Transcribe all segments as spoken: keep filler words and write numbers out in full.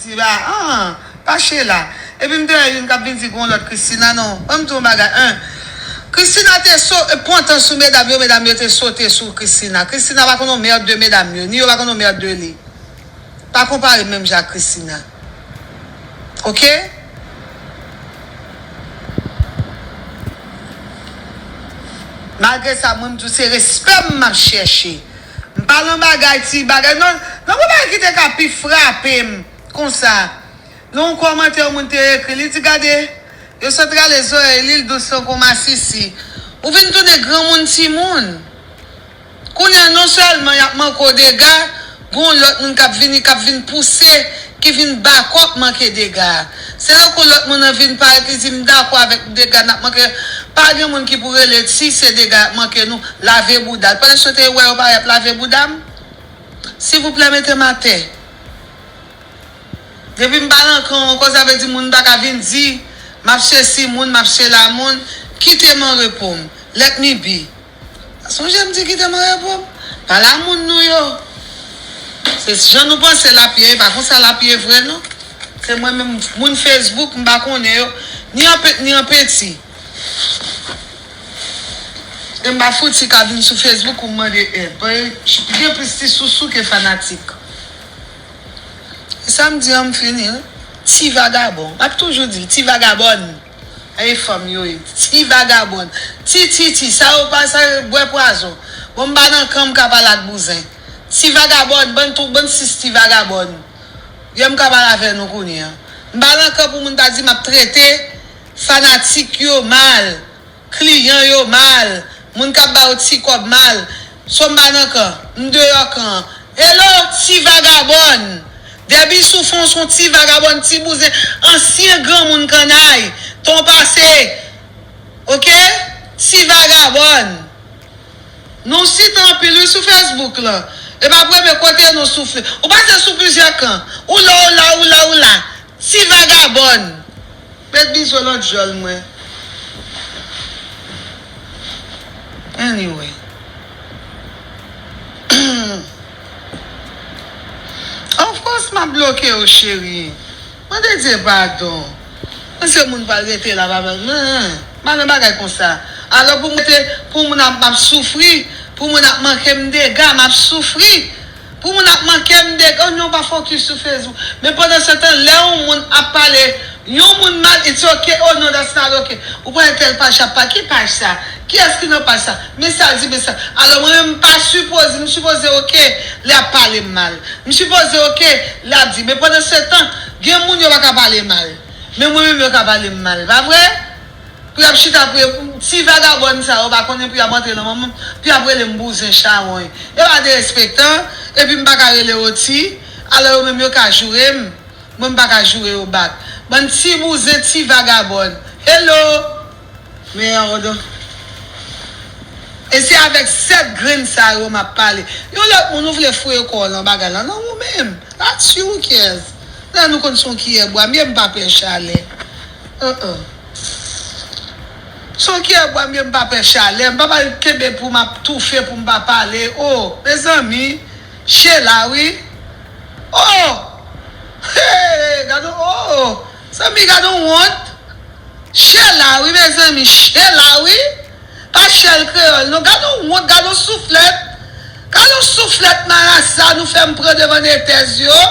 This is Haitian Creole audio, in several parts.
Di ba, ah, pa Sheila. Epi m te wè youn k ap vin di gon lòt Christina, non. Ban m di yon bagay, en. Christina te so, e pran tan sou medam yo, medam yo te sote sou Christina. Christina pa konn yon mèd de medam yo, ni yo pa konn yon mèd de li. Pa konpare m menm jan ak Christina. Oke? Malgre sa, mwen m di w se respè m m ap chèche. M pa nan bagay ti bagay. Non, non, gon bagay ki te ka pi frape m konsa. Nan yon kòmantè yon moun te ekri, li di, gade, yo sot rale zòrèy li, l dous tankou masisi. Ou vin tounen granmoun timoun. Kounye a, non sèlman y ap manke w dega, gon lòt moun k ap vini, k ap vin pouse, ki vin bakòp manke dega a. Se lè gon lòt moun nan vin parèt, li di, m dakò avèk dega n ap manke. Pa gen moun ki pou rele, si se dega y ap manke nou, lave bouda l. Pandan se tan, yo wè yo pa y ap lave bouda m? Silvouplè, mete m atè. Depi m pa nan kan w ankò, sa vle di moun pa ka vin di, m ap sesi moun, m ap sela moun, kite m an repo m. Let me be. Sonje m di kite m an repo m. Pa la moun nou yo. Se jan nou panse l ap ye, e pa konsa l ap ye vre non. Se mwen menm, moun Facebook, m pa konnen yo, ni an pent, ni an penti. E m pa fouti ka vin sou Facebook pou m mande èd. Gen plis ti sousou ke fanatik. E sa m di an, m fini, wi. Ti vagabon. M ap toujou di l, ti vagabòn. E fanm yo ye. Ti vagabòn. Ti, ti, ti. Sa yo pa, sa yo bwè pwazon. Bon, m pa nan kan m ka pale ak bouzen. Ti vagabòn, bann tou, bann sis ti vagabòn. Yè m ka pale avè nou kounye a. M pa nan kan pou moun ta di m ap trete fanatik yo mal. Kliyan yo mal, moun k ap ba yo ti kòb mal. So m pa nan kan, m deyò kan an. Hello, ti vagabòn! Depi sou fon, w se yon ti vagabòn, ti bouzen, ansyen granmoun kannay, tan pase. Oke? Ti vagabòn! Nou site anpil wi sou Facebook lan. E pa premye kote nou soufle. Ou pase sou plizyè kan. Ou la, ou la, ou la, ou la. Ti vagabòn! Met bizou nan djòl mwen. Anyway. Of course, m ap bloke yo, cheri. Mande Dye padon. Mwen se moun pral rete la, pa, pa, pa nan bagay konsa. Alò pou mwen te, pou moun ap, ap soufri, pou moun ap manke m dega, m ap soufri. Pou moun ap manke m dega, oh non, pa fokis sou Facebook. Men pandan se tan, lè yon moun ap pale yon moun mal, it's okay, oh non, that's not okay. Ou pran entèl paj ap pale, ki paj sa? Kiyès ki nan paj sa? Men sa l di, men sa. Alò mwen menm m pa sipoze, m sipoze oke lè ap pale m mal. M sipoze oke lè ap di. Men pandan se tan, gen moun yo pa ka pale mal. Men mwen menm yo ka pale m mal. Pa vre? Pou y ap chita pou ti vagabòn sa yo pa konnen pou y ap antre nan manman m, pou y ap rele m bouzen chawony. Yo pa derespektan, epi m pa ka rele yo ti, alò yo menm yo ka joure m, mwen m pa ka joure yo bak. Bann ti bouzen, ti vagabòn. Hello! Merde. E se avèk sèt grenn sa yo m ap pale. Yon lòt moun ou vle foure kò w nan bagay la, non ou menm. That's you who cares. Lè nou konn se yon kiyè bwa, m ye m pa pè chalè. Uh-uh. Se yon kiyè bwa m ye m pa pè chalè. M pa pral kenbe pou m ap toufe pou m pa pale. Oh, mezanmi. Sheila, wi. Oh! Hey, gade, oh! Zanmi, gade yon wont. Sheila, wi, mezanmi, Sheila, wi. Pa Shell Kreyòl, non. Gade yon wont, gade yon souflèt. Gade yon souflèt marasa nou fè m pran devan netèz yo.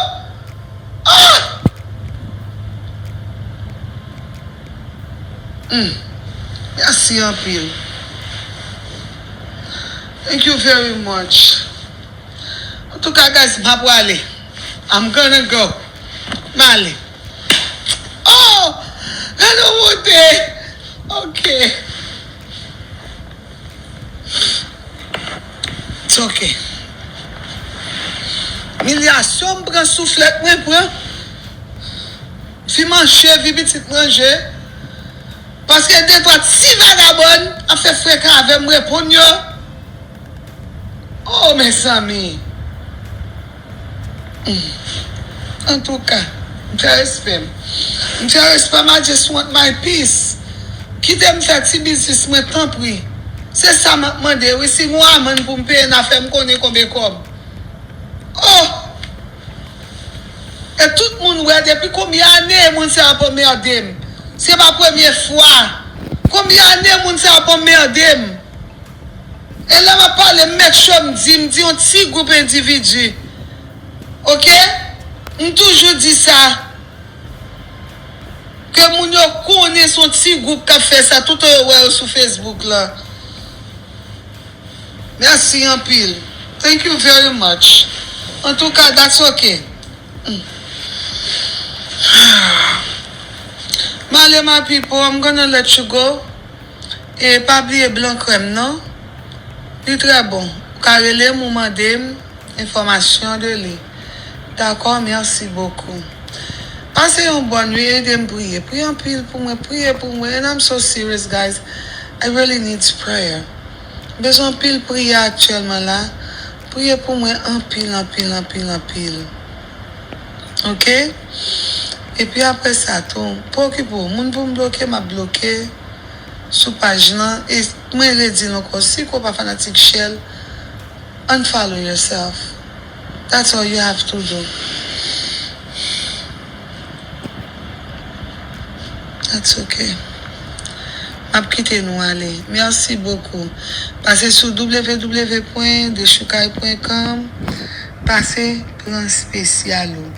Ah! Hmm. Mèsi anpil. Thank you very much. Antouka, guys, m ap prale. I'm gonna go. M ale. Oh! Gade yon wonte. Ok. It's ok. Imilyasyon, m pran souflèt, mwen pran. Fi manje, vi pitit manje. Paske de twa ti vagabòn ap fè frekan avè m, reponn yo. Oh, mezanmi. Hmm. Antouka, m fè respè m. M fè respè m, I just want my peace. Kite m fè ti biznis mwen, tanpri. Se sa m ap mande, wi. Si gon amann pou m peye, n a fè m konnen konbyen kòb. Oh! Tout moun wè depi konbyen ane moun sa ap anmède m. Se pa premye fwa. Konbyen ane moun sa ap anmède m. E lè m ap pale, m make sure m di, m di yon ti gwoup endividi. Oke? M toujou di sa. Ke moun yo konnen se yon ti gwoup k ap fè sa, toutan yo wè yo sou Facebook la. Mèsi anpil. Thank you very much. Antouka, that's okay. Mm. M ale, my people, I'm gonna let you go. E pa bliye blan krèm nan. Li trè bon. Ou ka rele m ou mande m enfòmasyon de li. Dakò, merci beaucoup. Pase yon bòn nuit, ede m priye. Priye anpil pou mwen, priye pou mwen. And I'm so serious, guys. I really need prayer. M bezwen anpil priyè aktyèlman la. Priye pou mwen anpil, anpil, anpil, anpil. Oke? Epi apre sa tou, pa okipe w. Moun pou m bloke, m ap bloke sou paj lan. E mwen redi l ankò, si ke w pa fanatik Shell, unfollow yourself. That's all you have to do. That's okay. M ap kite nou ale. Merci beaucoup. Pase sou w w w pwen dechoukay pwen com. Pase pran espesyal ou.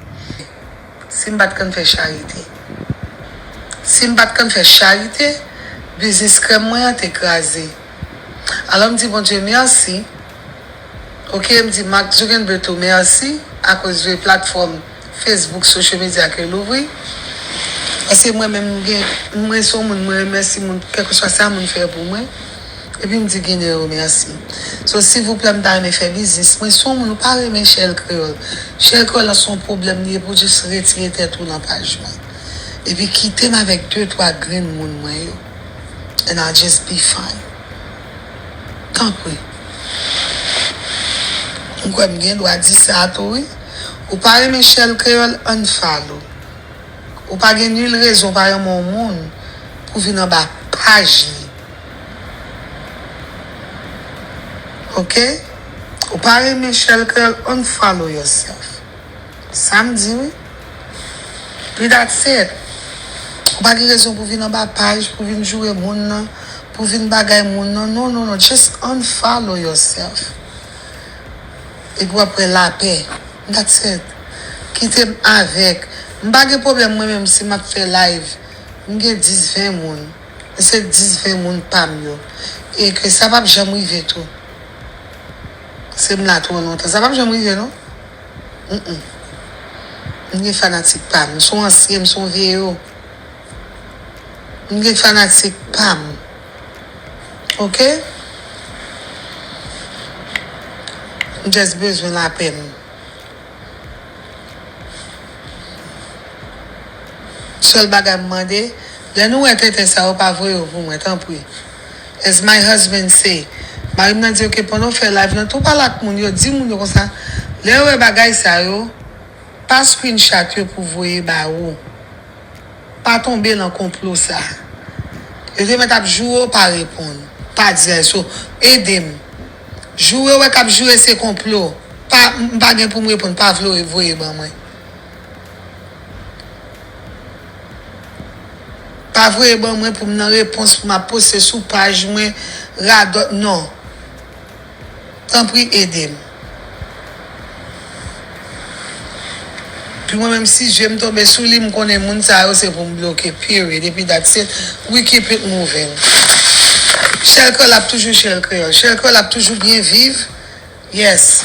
Si m pa t konn fè charite. Si m pa t konn fè charite, biznis krèm mwen an te kraze. Alò m di Bondye mèsi. Oke, m di Mark Zuckerberg tou mèsi akoz de platfòm Facebook, social media ke l ouvri. Paske mwen menm m gen, mwen se yon moun, mwen remèsye moun, kèlkeswa sa moun fè pou mwen. Epi m di Ginen yo mèsi. So, silvouplè, m ta renmen fè biznis. Mwen se yon moun, ou pa renmen Shell Kreyòl. Shell Kreyòl la se yon pwoblèm li ye, pou jis retire tèt ou nan paj mwen. Epi kite m avèk de, twa grenn moun mwen yo. And I'll just be fine. Tanpri. M kwè m gen dwa di sa tou, wi. Ou pa renmen Shell Kreyòl, unfollow. Ou pa gen nil rezon pa renmen yon moun pou vin anba paj li. Oke? Ou pa renmen Shell Kreyòl, unfollow yourself. Sa m di, wi. Pi that's it. Ou pa gen rezon pou vin anba paj, pou vin joure moun nan, pou vin bagay moun nan. Non, non, non. Just unfollow yourself. Epi w ap wè lapè. That's it. Kite m avèk. M pa gen pwoblèm mwen menm si m ap fè live. M gen dis, ven moun. E se dis, ven moun pa m yo. E ke sa p ap janm rive tou. Se m la twò lontan. Sa p ap janm rive, non. Mm-mm. M gen fanatik pa m. M se yon ansyen, m se yon vye yo. M gen fanatik pa m. Oke? M just bezwen lapè m. Sèl bagay m mande, lè nou wè tenten sa yo, pa voye yo pou mwen, tanpri. As my husband say, mari m nan di, oke, pandan w fè live lan, tou pale ak moun yo, di moun yo konsa, lè yo wè bagay sa yo, pa screenshot yo pou voye ba ou. Pa tonbe nan konplo sa. Yo te mèt ap joure w, pa reponn. Pa di anyen. So, ede m. Joure w wè k ap joure se konplo. Pa, m pa gen pou m reponn. Pa vle voye ban mwen. Pa voye ban mwen pou m nan repons pou m ap poste sou paj mwen, radòt, non. Tanpri ede m. Pi mwen menm si je m tonbe sou li, m konnen moun sa yo se pou m bloke, period. Epi that's it. We keep it moving. Shell Kreyòl ap toujou Shell Kreyòl. Shell Kreyòl ap toujou byen viv. Yes.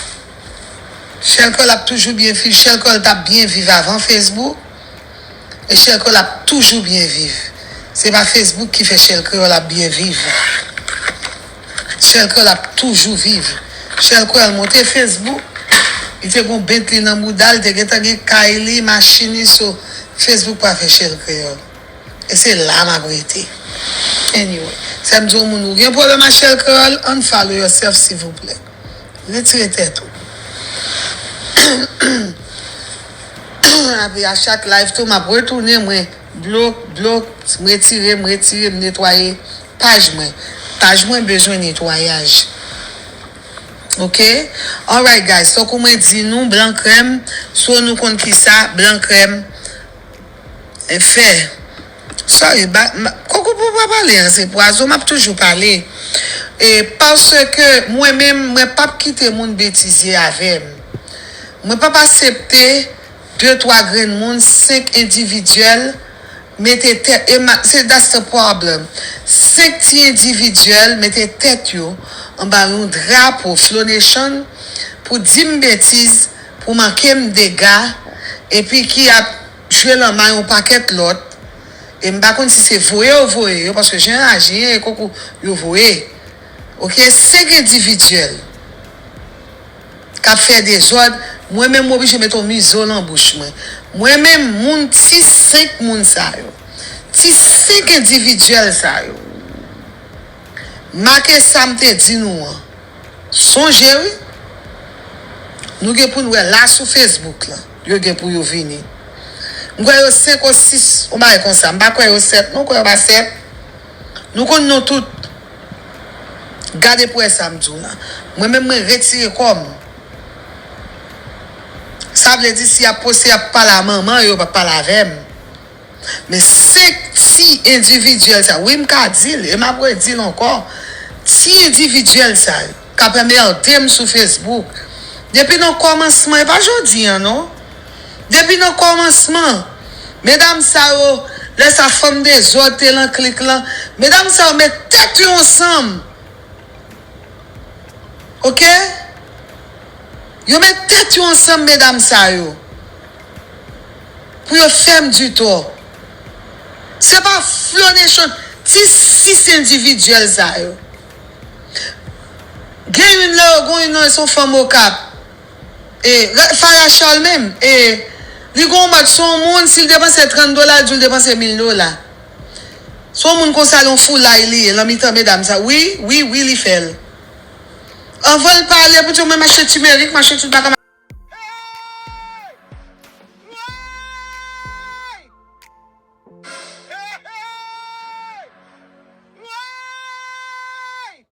Shell Kreyòl ap toujou byen viv. Shell Kreyòl t ap byen viv avan Facebook. E Shell Kreyòl ap toujou byen viv. Se pa Facebook ki fè Shell Kreyòl ap byen viv. Shell Kreyòl ap toujou viv. Shell Kreyòl monte Facebook. Li te gon Bentley nan bouda l, li te gentan gen kay li, machin li, so Facebook pa fè Shell Kreyòl. E se la m ap rete. Anyway, sè m di yon moun, ou gen pwoblèm ak Shell Kreyòl, unfollow yourself, silvouplè. Retire tèt ou. Apre a chak live tou, m ap retounen, mwen blok, blok, m retire, m retire, m netwaye paj mwen. Paj mwen bezwen netwayaj. Ok? Alright, guys. Tankou mwen di nou, blan krèm, so nou konn ki sa, blan krèm, e fè. Sorry, ba, ma, koko pou pa pale an, se pwazon, m ap toujou pale. E paske mwen menm, mwen p ap kite moun betize avè m. Mwen p ap aksepte de twa grenn moun, senk endividyèl, mete tèt, e ma, se that's the problem. Senk ti endividyèl mete tèt yo anba yon drapo Flow Nation pou di m betiz, pou manke m dega, epi ki ap jwe lanmay yon pakèt lòt. E m pa konn si se voye yo voye yo, paske jan yo aji, e koko yo voye. Ok, senk endividyèl k ap fè dezòd, mwen menm m oblije met yon mizo nan bouch mwen. Mwen menm, moun, ti senk moun sa yo, ti senk endividyèl sa yo, make sa m te di nou an. Sonje wi, nou gen pou n wè la sou Facebook la. Yo gen pou yo vini. M kwè yo senk ou sis, yon bagay konsa. M pa kwè yo sèt non, m kwè yo pa sèt. Nou konn non tout. Gade pou wè sa m di w la. Mwen menm mwen retire kò m. Sa vle di si y ap poste, y ap pale a manman yo, yo p ap pale avè m. Men senk ti endividyèl sa, wi, m ka di l, e m ap redi l ankò. Ti endividyèl sa yo k ap anmède m sou Facebook. Depi nan kòmansman, e pa jodi a non. Depi nan kòmansman, medam sa yo, lè sa fanm dezòd te lan klik lan, medam sa yo met tèt yo ansanm. Ok? Yo met tèt yo ansanm, medam sa yo, pou yo fè m ditò. Se pa Flow Nation, ti sis endividyèl sa yo. Gen youn la, gen youn nan, se yon fanm Okap. E, Farah Charles menm, e, li gon mòd, se yon moun, si l depanse trant dola, l di w l depanse mil dola. Se yon moun konsa, l yon foulay li ye, lan mitan medam sa. Wi, wi, wi, li fè l. Anvan l pale, pou di w mwen mache timerik, mache tout bagay,